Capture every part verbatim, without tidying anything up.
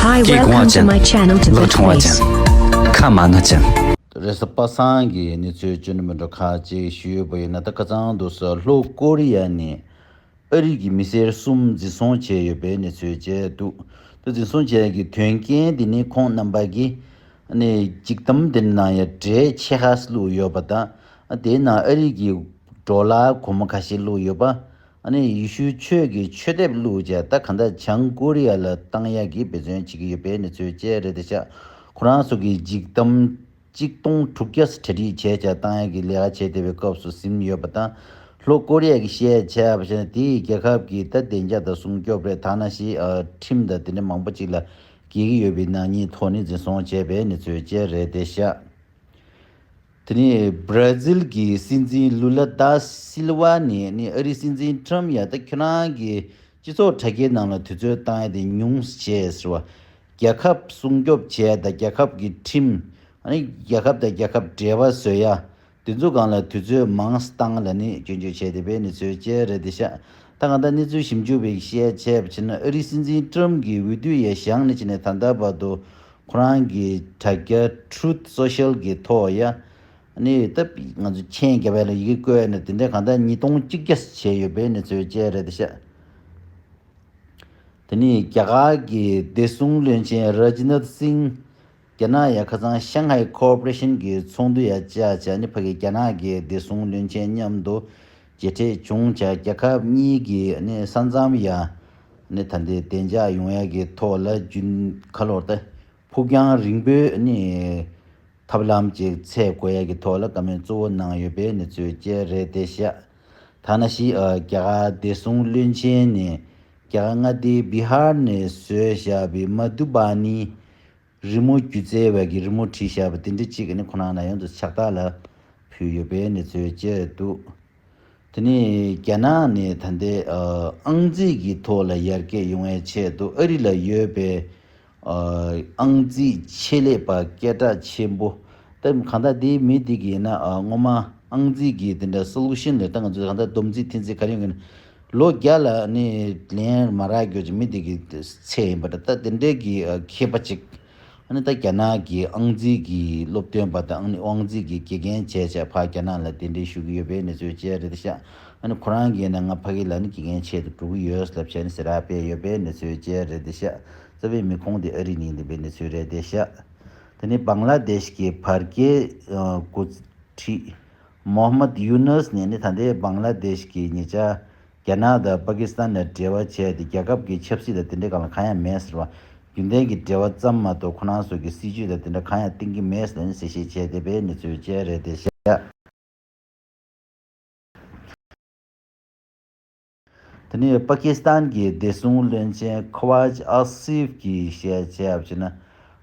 Hi, welcome to my channel, to this place. ཁ་མ་ན་ཅན། རེས་གཟའ་པ་སངས་ཀྱི་གནས་ཚུལ་བཅུ་ནི་མི་འགྲོ་ཁ་ཅིག་ཞུས་པ་ཡིན་ན། ད་ཁ་སང་དུས་སུ་ལྷོ་ཀོ་རི་ཡ་ནས་ཨ་རི་གི་མི་སེར་གསུམ་འཛིན་བཟུང་བྱས་ཡོད་པའི་གནས་ཚུལ་བཅས་འདུག་ད་འཛིན་བཟུང་བྱས་ཀྱི་དོན་རྐྱེན་དེ་ནི་ཁོང་རྣམ་པ་གིས་ནི་འཇིགས་གཏམ་དེ་ནང་ཡང་འདྲེ་ཆེ་ཁག་བླུགས་ཡོད་པ་དང་། དེའི་ནང་ཨ་རི་གི་ཌོ་ལར་སྒོར་མོ་ཁ་ཤས་བླུགས་ཡོད་པ། ཨ་ནི་ཡེ་ཤུའི་ཆོས་ཀྱི་མཆོད་དེབ་བླུགས་བྱས། ད་གང་ལྟར་བྱང་ཀོ་རི་ཡ་ལ་བཏང་ཡག་གི་འབད་བརྩོན་བྱེད་ཀྱི་ཡོད་པའི་གནས་ཚུལ་བཅས་རེད་དེ་ཤག་ཁོ་རང་ཚོ་གིས་འཇིགས་གཏམ་གཅིག་སྟོང་དྲུག་བརྒྱ་གྲ་སྒྲིག་བྱས་བྱས་བཏང་ཡག་གི་ལས་ཀ་བྱེད་བསྡད་པའི་སྐབས་སུ་ཟིན་ཡོད་པ་དང་། ལྷོ་ཀོ་རི་ཡ་གིས་བཤད་བྱས་པ་བྱས་ན། དེའི་རྒྱལ་ཁབ་ཀྱི་ད་བདེ་འཇགས་དང་སྲུང་སྐྱོབ་རེད། ད་ནང་བཞིན་ཨ་ཁྲིམས་དང་དེ་འདྲ་མང་པོ་ཅིག་ལ་འགལ་གྱི་ཡོད་པའི་ནག་ཉེས་ཐོག་ནས་འཛིན་བཟུང་བྱས་པའི་གནས་ཚུལ་བཅས་རེད་དེ་ཤག་དེ་ནས་བྷ་ར་ཛིལ་གྱི་སྲིད་འཛིན་ལུ་ལ་ད་སིལ་ཝ་ནས་ནི་ཨ་རིའི་སྲིད་འཛིན་ཁྲམ་ཡ་ད་ཁྱོད་རང་གི་སྤྱི་ཚོགས་དྲ་རྒྱའི་ནང་ལ་དུས་ཚོད་བཏང་ཡ་དེ་ཉུང་ཟེར་བ། རྒྱལ་ཁབ་སྲུང་སྐྱོབ་བྱས་དང་རྒྱལ་ཁབ་ཀྱི་ཁྲིམས། ཨ་ནི་རྒྱལ་ཁབ་དང་རྒྱལ་ཁབ་འབྲེལ་བ་བཟོ་ཡ་དེ་ཚོ་སྒང་ལ་དུས་ཚོད་མང་བཏང་ལ་ནི་སྐྱོན་བརྗོད་བྱས་བསྡད་པའི་གནས་ཚུལ་བཅས་རེད་དེ་ཤག་ད་གང་ལྟར་གནས་ཚུལ་ཞིབ་འཇུག་པས་བཤད་བྱས་པ་བྱས་ན། ཨ་རིའི་སྲིད་འཛིན་ཁྲམ་གྱི་འོས་བསྡུ་ཡ་བཞེངས་ནས་བྱས་ནས་ད་ལྟ་བར་དུ་ཁོ་རང་གི་དྲ་རྒྱ་Truth Social གི་ཐོག་ཡ། ནི་ད་ང་ཚོ་མཆན་རྒྱབ་ཡ་ལ་ཡི་གེ་བཀོད་ཡ་ན་དེ་འདྲའི་གང་ལྟར་ཉིས་སྟོང་གཅིག་བརྒྱ་བྱས་ཡོད་པའི་གནས་ཚུལ་བཅས་རེད་དེ་ཤག་དེ་ནས་རྒྱ་གར་གྱི་བདེ་སྲུང་བློན་ཆེན་རཱཇ་ནཱཐ་སིང་རྒྱ་ནག་ཡ་ཁ་སང་ཤང་ཧའི་ཁོ་ཨོ་པ་རེ་ཤན་གྱི་ཚོགས་འདུ་ཡ་བཅར་བྱས་ནས་ཕ་གི་རྒྱ་ནག་གི་བདེ་སྲུང་བློན་ཆེན་མཉམ་དུ་མཇལ་འཕྲད་བྱུང་བྱས། རྒྱལ་ཁབ་གཉིས་ཀྱི་ནི་ས་མཚམས་ཡ་ནི་ད་ལྟའི་བདེ་འཇགས་ཡོང་ཡ་གི་ཐོག་ལ་རྒྱུན་ཁ་ལོར་ད་ཕུགས་རྒྱང་རིང་པོའི་ནི་ཐབས་ལམ་ཅིག་འཚོལ་དགོས་ཡ་གི་ཐོག་ལ་བཀའ་མོལ་གཙོ་བོ་གནང་ཡོད་པའི་གནས་ཚུལ་བཅས་རེད་དེ་ཤག་ཐ་ན་ཞིག་ཨ་རྒྱ་གར་བདེ་སྲུང་བློན་ཆེན་ནས་རྒྱ་གར་མངའ་སྡེ་བི་ཧར་ནས་བཟོས་བཞག་པའི་མ་དྷུ་བ་ནི་རི་མོ་སྒྱུ་རྩལ་བ་གི་རི་མོ་བྲིས་བཞག་པ་དེ་འདྲ་ཅིག་ནི་ཁོ་རང་ལ་ཡོངས་སུ་ཕྱག་རྟགས་ལ་ཕུལ་ཡོད་པའི་གནས་ཚུལ་བཅས་འདུག་དེ་ནས་རྒྱ་ནག་ནས་ད་ལྟའི་ཨ་ཨང་རྩིས་ཀྱི་ཐོག་ལ་ཡར་རྒྱས་ཡོང་བའི་ཆེད་དུ་ཨ་རི་ལ་ཡོད་པའི་ཨ་ཨང་རྩིས་ཆེད་ལས་པ་སྐད་གྲགས་ཆེན་པོ། ད་གང་ལྟར་དེའི་མི་དེ་གིས་ན་ཨ་སྔོན་མ་ཨང་རྩིས་ཀྱི་དེ་འདྲ་སོ་ལུ་ཤན་རེད། ད་ང་ཚོས་གང་ལྟར་སྡོམ་རྩིས་འཐེན་རྩིས་ག་རེ་ཡོང་གི་ན་ལོ་བརྒྱ་ལ་ནི་ལན་མ་རག་རྒྱུ་ཅིག་མི་དེ་གི་ཚད་ཡིན་པ་འདྲ། ད་དེ་འདྲའི་གི་ཨ་མཁས་པ་ཅིག་ཨ་ནི་ད་རྒྱ་ནག་གི་ཨང་རྩིས་ཀྱི་སློབ་སྟོན་པ་དང་ཨ་ནི་ཨང་རྩིས་ཀྱི་དགེ་རྒན་བྱས་བྱས་ཕར་རྒྱ་ནག་ལ་གདན་འདྲེན་ཞུ་གི་ཡོད་པའི་གནས་ཚུལ་བཅས་རེད་ཤག་ཨ་ནི་ཁོ་རང་གིས་ན་ང་ཕ་གི་ལ་ནི་དགེ་རྒན་ཆེད་དུ་འགྲོ་གི་ཡོད་ལབ་བྱས་ནས་ཟེར་ར་སྤེལ་ཡོད་པའི་གནས་ཚུལ་བཅས་རེད་ཤག་རྩ་བའི་མི་ཁོང་དེ་ཨ་རི་ནས་ཡིན་པའི་གནས་ཚུལ་རེད་ཤག་དེ་ནི་བང་ལ་དེཤ་གི་བར་བརྒལ་ཨ་འགོ་ཁྲིད་མོ་ཧམ་མད་ཡུ་ནུས་ནས་ནི་ད་ལྟའི་བང་ལ་དེཤ་གི་ཉེ་ཆར་རྒྱ་ནག་དང་པ་ཀི་སི་ཐན་ལ་འབྲེལ་བ་བྱས་ཏེ་རྒྱལ་ཁབ་ཀྱི་ཆབ་སྲིད་དང་དེ་འདྲའི་སྒང་ལ་གང་ཡང་མེད་ཟེར་བ། རྒྱུན་ལྡན་གྱི་འབྲེལ་བ་ཙམ་མ་གཏོགས་ཁོ་རང་ཚོ་གི་སྲིད་ཇུས་དང་དེ་འདྲ་གང་ཡང་བཏིང་གི་མེད་ཟེར་ནས་གསལ་བཤད་བྱས་བསྡད་པའི་གནས་ཚུལ་བཅས་རེད་དེ་ཤག་དེ་ནས་པ་ཀི་སི་ཐན་གྱི་བདེ་སྲུང་བློན་ཆེན་ཁ་ཝཱཇ་ཨ་སིབ་ཀྱིས་བཤད་བྱས་པ་བྱས་ན།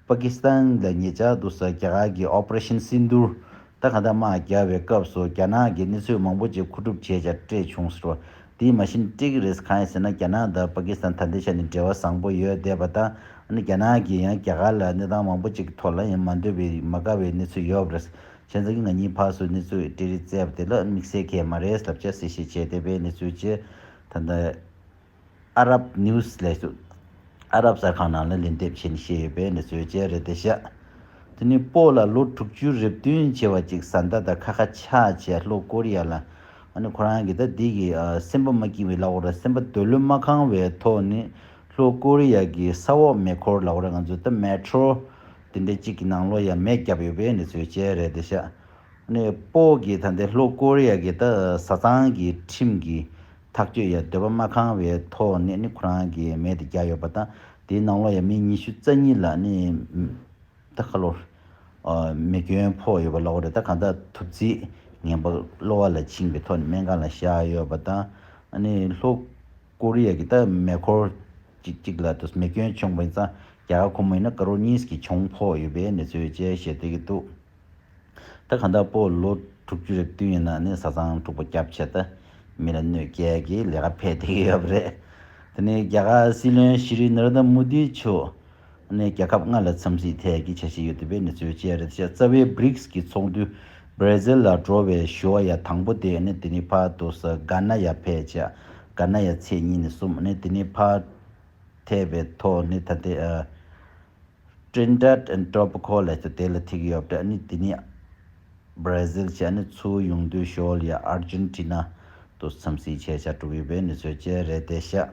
པ་ཀི་སི་ཐན་ལ་ཉེ་ཆར་དུ་ས་རྒྱ་གར་གྱི་ཨོ་པ་རེ་ཤན་སིན་དུར། ད་ག་ད་དམག་རྒྱག་པའི་སྐབས་སུ་རྒྱ་ནག་གིས་གནས་ཚུལ་མང་པོ་ཅིག་མཁོ་སྒྲུབ་བྱས་ཀྱང་སྤྲད་བྱུང་ཟེར་བ། དེའི་མ་གཞི་སྤྲད་ཀྱི་རེད། གང་ཡིན་ཟེར་ན་རྒྱ་ནག་དང་པ་ཀི་སི་ཐན་ད་ལྟའི་ཆ་ནས་འབྲེལ་བ་བཟང་པོ་ཡོད་བསྡད་པ་དང་། ཨ་ནི་རྒྱ་ནག་གིས་ཡང་རྒྱ་གར་ལ་གནས་སྟངས་མང་པོ་ཅིག་གི་ཐོག་ལ་ཡང་མ་འདོད་པའི་མ་དགའ་བའི་གནས་ཚུལ་ཡོད་པ་རེད། བྱས་ཙང་གི་ང་གཉིས་ཕར་ཚུར་གནས་ཚུལ་སྤྲད་རེས་བཙལ་བ་དེ་ལ་དམིགས་བསལ་གང་ཡང་མ་རེད་ལབ་བྱས་གསལ་བཤད་བྱས་བསྡད་པའི་གནས་ཚུལ་བཅས་ད་ལྟ་ཨ་རབ་ནིའུ་སི་ལས་སུ་ཨ་རབ་གསར་ཁང་ནང་ལ་ལན་འདེབས་བྱས་ནས་བཤད་ཡོད་པའི་གནས་ཚུལ་བཅས་རེད་དེ་ཤག་དེ་ནི་སྤོ་ལ་ལོ་དྲུག་ཅུ་རེ་བདུན་བྱས་པ་ཅིག་བཟའ་ཟླ་དང་ཁ་ཁ་ཆགས་བྱས་ལྷོ་ཀོ་རི་ཡ་ལ། ཨ་ནི་ཁོ་རང་གིས་ད་འདི་གི་ཨ་སེམས་པ་མ་སྐྱིད་པའི་ལབ་དགོས་རེད། སེམས་པ་འདོད་བློ་མ་ཁེངས་པའི་ཐོག་ནས་ལྷོ་ཀོ་རི་ཡ་གི་ས་འོག་མེ་འཁོར་ལབ་དགོས་རེད། ང་ཚོ་ད་མེ་ཊོ་རོ་དེ་འདྲ་གཅིག་གི་ནང་ལོགས་ཡ་མེ་བརྒྱབ་ཡོད་པའི་གནས་ཚུལ་བཅས་རེད་དེ་ཤག་ཨ་ནི་སྤོ་གིས་ད་ལྟའི་ལྷོ་ཀོ་རི་ཡ་གི་ད་བཟའ་ཚང་གི་ཁྲིམས་ཀྱི་ཐག་གཅོད་ཡ་འདོད་པ་མ་ཁེངས་པའི་ཐོག་ནས་ནི་ཁོ་རང་གིས་མེ་དེ་བརྒྱབ་ཡོད་པ་དང་། དེའི་ནང་ལོགས་ཡ་མི་ཉི་ཤུ་རྩ་གཉིས་ལ་ནི་ད་ཁ་ལོ་ཨ་མེ་སྐྱོན་ཕོག་ཡོད་པ་ལབ་དགོས་རེད། ད་གང་ལྟར་ཐུབ་ཚད་ངན་པ་གློ་བ་ལ་བཅིངས་པའི་ཐོག་ནས་སྨན་ཁང་ལ་བཞག་ཡོད་པ་དང་། ཨ་ནི་ལྷོ་ཀོ་རི་ཡ་གི་ད་མེ་འཁོར་གཅིག་གཅིག་ལ་དུ་མེ་སྐྱོན་བྱུང་བ་ཡིན་ཙང་རྒྱ་གར་ཁོངས་མི་ཡིན་ན་ཀ་རོར་གཉིས་ཀྱི་གྱོང་ཕོག་ཡོད་པའི་གནས་ཚུལ་བཅས་བཤད་བསྡད་ཀྱི་འདུག་ད་གང་ལྟར་སྤོ་ལོ་དྲུག་ཅུ་རེ་བདུན་ཡིན་ན་ནི་བཟའ་ཚང་འཁྲུག་པ་བརྒྱབ་བྱས་ད་མི་ལ་གནོད་སྐྱེལ་གྱི་ལས་ཀ་འཕེལ་བསྡད་ཀྱི་ཡོད་པ་རེད། དེ་ནས་རྒྱ་གར་སྲིད་བློན་ཤྲི་ནར་ན་མོ་དི་མཆོག་ནི་རྒྱལ་ཁབ་ལྔ་ལ་འཚམས་གཟིགས་ཐད་ཀྱི་འཆར་གཞི་ཡོད་བསྡད་པའི་གནས་ཚུལ་བཅས་རེད་ཤག་རྩ་བའི་བྷི་རིགས་ཀྱི་ཚོགས་འདུ་བྷ་ར་ཟིལ་ལ་འགྲོ་བའི་ཞུ་བ་ཡ་དང་པོ་དེ་ནི་དེ་ནི་ཕར་དུ་ས་གྷ་ན་ཡ་ཕེབས་བྱས། གྷ་ན་ཡ་ཚེས་གཉིས་ནས་གསུམ་ནི་དེ་ནི་ཕར་ཐེབས་པའི་ཐོག་ནི་ད་ལྟའི་ཨ་ Trinidad and Tobago ལབ་ཏེ་དེ་ལ་ཐུག་ཡོད་པ་རེད། ཨ་ནི་དེ་ནི་Brazil བྱས། ཨ་ནི་ཚུར་ཡོང་དུས་ཞོར་ལ་ཡ་Argentina དུ་འཚམས་གཟིགས་བྱས་བྱས་འགྲོ་གི་ཡོད་པའི་གནས་ཚུལ་བཅས་རེད་བསྡད་ཤག་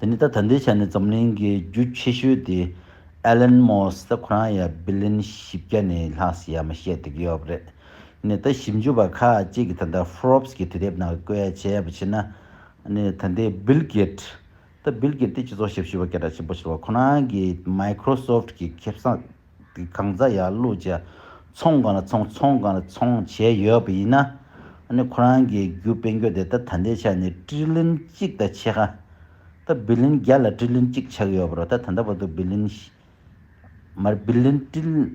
དེ་ནི་ད་ད་ལྟའི་ཆ་ནས་འཛམ་གླིང་གི་རྒྱུ་ཆེ་ཤོས་དེ་Elon Musk ད་ཁོ་རང་ཡ་billion བཞི་བརྒྱ་ནས་ལྷག་ཙམ་ཡར་མར་བཤད་བསྡད་ཀྱི་ཡོད་པ་རེད། ནས་ད་ཞིབ་འཇུག་པ་ཁག་ཅིག་གིས་ད་ལྟ་Forbes གི་དུས་དེབ་ནང་བཀོད་ཡ་བྱས་པ་བྱས་ན། ནས་ད་ལྟའི་Bill Gates ད་Bill Gates དེ་སྤྱི་ཚོགས་ཞབས་ཞུ་བ་སྐད་གྲགས་ཆེན་པོ་ཞིག་རེད་བ། ཁོ་རང་གིས་Microsoft གི་ཁེ་བཟང་དེ་གང་ཚ་ཡར་བླུགས་བྱས་ཚོང་སྒང་ལ་ཚོང་ཚོང་སྒང་ལ་ཚོང་བྱས་ཡོད་པ་ཡིན་ན། ཨ་ནི་ཁོ་རང་གི་རྒྱུ་དཔལ་འབྱོར་དེ་ད་ད་ལྟའི་ཆ་ནས་trillion གཅིག་དང་ཕྱེད་ཀ་ད་billion བརྒྱ་ལ་trillion གཅིག་ཆགས་ཡོད་པ་རེད། ད་ད་ལྟ་བར་དུ་billion བཞི་མར་billion trillion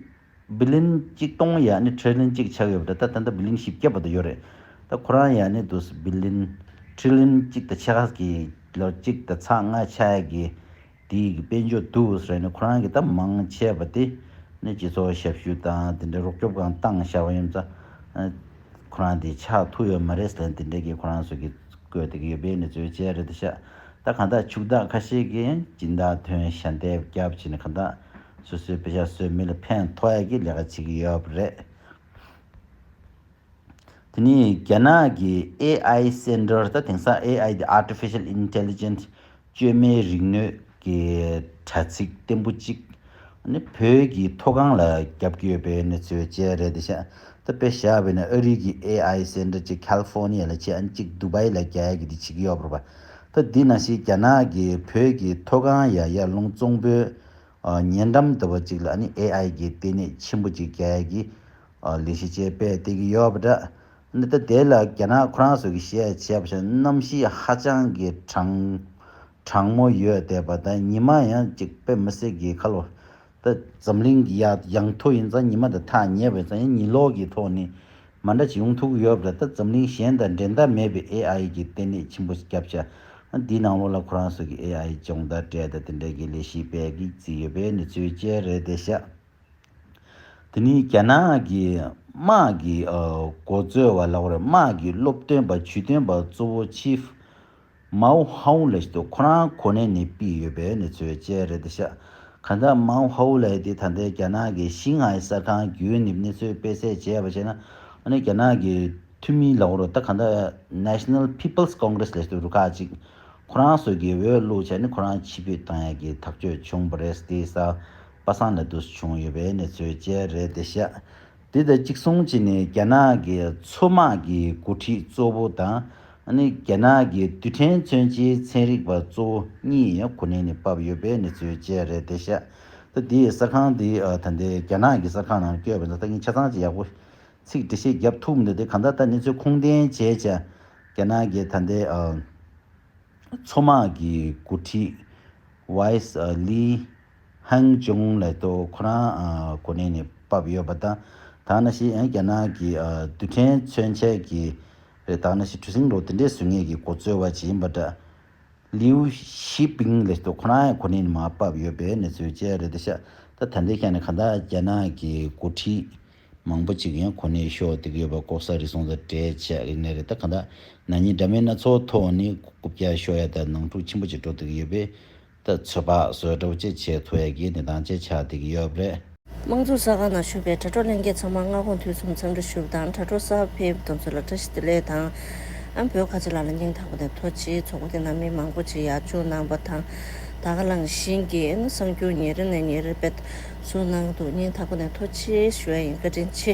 billion གཅིག་སྟོང་ཡ་ནི་trillion གཅིག་ཆགས་ཡོད་པ་རེད། ད་ད་ལྟ་billion བཞི་བརྒྱ་བར་དུ་ཡོད་རེད། ད་ཁོ་རང་ཡ་ནི་འདུག billion trillion གཅིག་དང་ཕྱེད་ཀ་གི་ལོ་གཅིག་དང་ཚེག་ལྔ་ཆགས་ཡ་གི་དེའི་གི་དཔལ་འབྱོར་འདུག་ཟེར་ནས་ཁོ་རང་གི་ད་མང་ཆེ་བ་དེ་ནི་སྤྱི་ཚོགས་ཞབས་ཞུ་དང་དེ་འདྲ་རོགས་སྐྱོབ་སྒང་བཏང་བཞག་པ་ཡིན་ཙང་། ཁོ་རང་དེ་ཆགས་ཐུབ་ཡོད་མ་རེད་ཟེར་ནས་དེ་འདྲ་གི་ཁོ་རང་ཚོ་གི་བཀོད་དེ་གི་ཡོད་པའི་གནས་ཚུལ་བཅས་རེད་ཤག་ད་གང་ལྟར་ཕྱུག་བདག་ཁ་ཤས་ཀྱིས་སྦྱིན་བདག་ཐོན་ཞལ་འདེབས་བརྒྱབ་བྱས་ནས་གང་ལྟར་སོ་སོའི་པེ་ཤག་སོ་སོའི་མི་ལ་ཕན་ཐོགས་ཡ་གི་ལས་ཀ་བྱེད་ཀྱི་ཡོད་པ་རེད། དེ་ནས་རྒྱ་ནག་གི་A I Center ད་དེང་སང་A I དེ་Artificial Intelligence བཅོས་མའི་རིག་ནུས་ཀྱི་དྲ་ཚིགས་བརྟན་པོ་གཅིག་ནི་བོད་ཀྱི་མཐོ་སྒང་ལ་བརྒྱབ་ཀྱི་ཡོད་པའི་གནས་ཚུལ་བཅས་རེད་དེ་ཤག་ད་དཔེ་བཞག་པ་ཡིན་ན་ཨ་རི་གི་A I Center གཅིག་California ལ་བྱས། ཨ་ནི་གཅིག་Dubai ལ་རྒྱག་ཡ་གི་དེ་བྱེད་ཀྱི་ཡོད་པ་རེད་པ། ད་འདི་ནང་བཞིན་རྒྱ་ནག་གི་བོད་ཀྱི་མཐོ་སྒང་ཡ་ཡར་ཀླུང་གཙང་པོའི་ཨ་ཉེ་འགྲམ་འདྲ་བ་གཅིག་ལ་ཨ་ནི་A I གི་ལྟེ་གནས་ཆེན་པོ་གཅིག་རྒྱག་ཡ་གི་ཨ་ལས་གཞི་བཅས་སྤེལ་བསྡད་ཀྱི་ཡོད་པ་འདྲ། འདི་ད་དེ་ལ་རྒྱ་ནག་ཁོ་རང་ཚོ་གི་བཤད་བྱས་པ་བྱས་ན་གནམ་གཤིས་ཧ་ཅང་གི་གྲང་གྲང་མོ་ཡོད་བསྡད་པ་དང་ཉི་མ་ཡང་གཅིག་དཔེ་མི་སྲིད་ཀྱི་ཁ་ལོ། ད་འཛམ་གླིང་གི་ཡ་ཡང་ཐོག་ཡིན་ཙང་ཉི་མ་དང་ཐག་ཉེ་བ་ཡིན་ཙང་ཡང་ཉི་གློག་གི་ཐོག་ནས་མ་འདྲ་ཅིག་ཡོང་ཐུབ་ཀྱི་ཡོད་པ་རེད། ད་འཛམ་གླིང་གཞན་དང་འགྲན་ཟླ་མེད་པའི་A I གི་ལྟེ་གནས་ཆེན་པོ་ཞིག་བརྒྱབ་ཤག་འདིའི་ནང་ལོགས་ལ་ཁོ་རང་ཚོ་གི་A I སྦྱོང་བརྡར་སྤྲད་དང་དེ་འདྲའི་གི་ལས་གཞི་སྤེལ་གི་བརྩིས་ཡོད་པའི་གནས་ཚུལ་བཅས་རེད་བསྡད་ཤག་དེ་ནས་རྒྱ་ནག་གི་དམག་གི་ཨ་འགོ་གཙོ་བ་ལབ་དགོས་རེད། དམག་གི་སློབ་སྟོན་པ་ཇུས་འདོན་པ་གཙོ་བོ་Chief Mao Hao ལབ་ཞིག་འདུག་ཁོ་རང་གོ་གནས་ནས་ཕུད་ཡོད་པའི་གནས་ཚུལ་བཅས་རེད་བསྡད་ཤག་གང་ལྟར་Mao Hao ལབ་དེ་ད་ལྟའི་རྒྱ་ནག་གི་ཤིང་ཧའེ་གསར་ཁང་བརྒྱུད་ནས་གནས་ཚུལ་སྤེལ་གསལ་བྱས་པ་བྱས་ན། ཨ་ནི་རྒྱ་ནག་གི་འཐུས་མི་ལབ་དགོས་རེད། ད་གང་ལྟར་National People's Congress ལབ་ཞིག་འདུག་རུ་ཁག་ཅིག་ཁོ་རང་ཚོ་གི་འོས་བླུགས་བྱས་ནས་ཁོ་རང་ཕྱིར་འབུད་བཏང་ཡ་གི་ཐག་གཅོད་བྱུང་བ་རེད། དེ་ས་པ་སངས་ལ་འདུག་བྱུང་ཡོད་པའི་གནས་ཚུལ་བཅས་རེད་བསྡད་ཤག་དེ་དང་གཅིག་མཚུངས་བྱས་ནས་རྒྱ་ནག་གི་མཚོ་དམག་གི་འགོ་ཁྲིད་གཙོ་བོ་དང་ཨ་ནི་རྒྱ་ནག་གི་རྡུལ་ཕྲན་མཚོན་ཆའི་ཚན་རིག་པ་གཙོ་བོ་གཉིས་ཡང་གོ་གནས་ནས་ཕབ་ཡོད་པའི་གནས་ཚུལ་བཅས་རེད་བསྡད་ཤག་ད་དེའི་གསར་ཁང་དེ་ཨ་ད་ལྟའི་རྒྱ་ནག་གི་གསར་ཁང་ནང་བསྐྱོད་པ་ཡིན་ཙང་ད་ངས་ཆ་ཚང་ཅིག་ཡག་པོ་ཚིག་འགྲེལ་བཤད་བརྒྱབ་ཐུབ་མི་འདུག་དེ་གང་ལྟར་ད་གནས་ཚུལ་ཁུངས་ལྡན་བྱས་བྱས་རྒྱ་ནག་གི་ད་ལྟའི་ཨ་མཚོ་དམག་གི་འགོ་ཁྲིད་Vice ཨ་Li Hengzhong ལབ་དུས་ཁོ་རང་ཨ་གོ་གནས་ནས་ཕབ་ཡོད་པ་དང་། ད་ནང་བཞིན་ཡང་རྒྱ་ནག་གི་ཨ་རྡུལ་ཕྲན་མཚོན་ཆའི་གི་རེད། ད་ནང་བཞིན་གྲུ་གཟིངས་རོ་དེ་འདྲའི་བཟོ་མཁན་གྱི་འགོ་གཙོ་བ་ཅིག་ཡིན་པ་འདྲ། Liu Xiaoping ལབ་དུས་ཁོ་རང་ཡང་གོ་གནས་ནས་མར་ཕབ་ཡོད་པའི་གནས་ཚུལ་བཅས་རེད་བསྡད་ཤག་ད་ད་ལྟའི་ཆ་ནས་གང་ལྟར་རྒྱ་ནག་གི་འགོ་ཁྲིད་མང་པོ་ཅིག་ཡང་གོ་གནས་ཤོར་བསྡད་ཀྱི་ཡོད་པ་ལྐོག་ཟ་རུལ་སུངས་དང་འབྲེལ་བྱས་རིག་གནས་རེད། ད་གང་ལྟར་ན་ནིང་འདྲ་མིན་སྣ་ཚོགས་ཐོག་ནས་རྐུབ་བཀྱག་ཤོར་ཡ་དང་ནང་འཁྲུག་ཆེན་པོ་ཅིག་འགྲོ་བསྡད་ཀྱི་ཡོད་པས། ད་ཚོད་དཔག་བཟོ་འདྲ་བོ་ཅིག་བྱེད་ཐུབ་ཡ་གི་གནས་སྟངས་ཅིག་ཆགས་བསྡད་ཀྱི་ཡོད་པ་རེད། དམངས་གཙོ་གསར་ཁང་ནང་བཞུགས་པའི་དྲ་གྲོགས་ལྷན་རྒྱས་ཚང་མ་སྔ་དགོང་དུས་གསུམ་འཚམས་འདྲི་ཞུ་བ་དང་། དྲ་གྲོགས་གསར་པ་ཕེབས་པ་དེ་ཚོ་ལ་བཀྲ་ཤིས་བདེ་ལེགས་དང་། ཨ་བོད་ཁ་ཆེ་ལགས་ལ་སྙིང་ཐག་པ་ནས་ཐུགས་རྗེ་ཆེ། ཚོགས་པ་དེ་ནང་མི་མང་པོ་ཅིག་ཡར་བཅུག་གནང་བ་དང་། ད་ག་ནང་བཞིན་གྱི་ཨ་ནི་གསར་འགྱུར་ཉིན་རེ་ནས་ཉིན་རེ་སྤེལ་གསུང་གནང་འདུག་སྙིང་ཐག་པ་ནས་ཐུགས་རྗེ་ཆེ་ཞུ་ཡ་ཡིན། བཀའ་དྲིན་ཆེ།